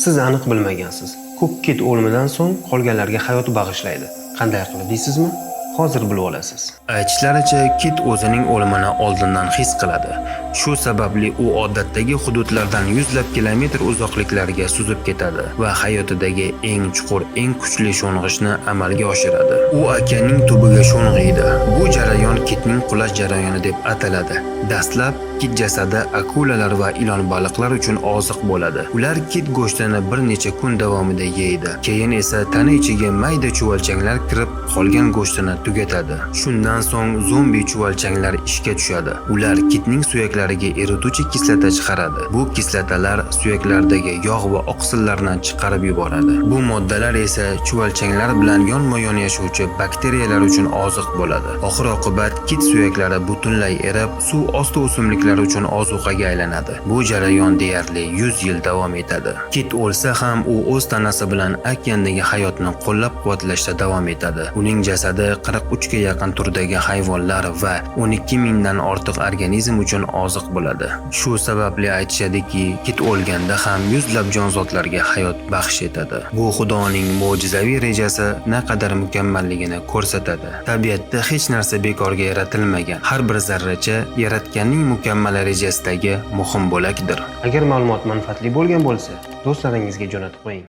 Siz aniq bilmagansiz. Ko'k kit o'limidan so'ng qolganlarga hayot bag'ishlaydi. Qanday qilib deysizmi? Hozir bilib olasiz. Aytishlaricha, kit o'zining o'limini oldindan his qiladi. Shu sababli u odatdagi hududlardan yuzlab kilometr uzoqliklarga suzib ketadi va hayotidagi eng chuqur, eng kuchli sho'ng'ishni amalga oshiradi. U okeanning tubiga sho'ng'iydi. Bu jarayon kitning qulash jarayoni deb ataladi. Dastlab kit jasadi akulalar va ilon baliqlar uchun oziq bo'ladi. Ular kit go'shtini bir necha kun davomida yeydi. Keyin esa tana ichiga mayda chuvalchanglar kirib, qolgan go'shtini tugatadi. Shundan so'ng zombi chuvalchanglar ishga tushadi. Ular kitning suyaklariga erituvchi kislota chiqaradi. Bu kislotalar suyaklardagi yog' va oqsillarni chiqarib yuboradi. Bu moddalar esa chuvalchanglar bilan yonma-yon yashovchi bakteriyalar uchun oziq bo'ladi. Oxir oqibat kit suyaklari butunlay erib, suv osti o'simliklari uchun ozuqaga aylanadi. Bu jarayon deyarli 100 yil davom etadi. Kit o'lsa ham, u o'z tanasi bilan okeandagi hayotni qo'llab-quvvatlashda davom etadi. Uning jasadi 43 ga yaqin turdagi hayvonlar va 12 mingdan ortiq organizm uchun oziq bo'ladi. Shu sababli aytishadiki, kit o'lganda ham yuzlab jonzotlarga hayot baxsh etadi. Bu Xudoning mo'jizaviy rejasi naqadar mukammalligini ko'rsatadi. Tabiatda hech narsa bekorga yaratilmagan. Har bir zarracha yaratganning mukammal rejasidagi muhim bo'lakdir. Agar ma'lumot manfaatli bo'lgan bo'lsa, do'stlaringizga jo'natib qo'ying.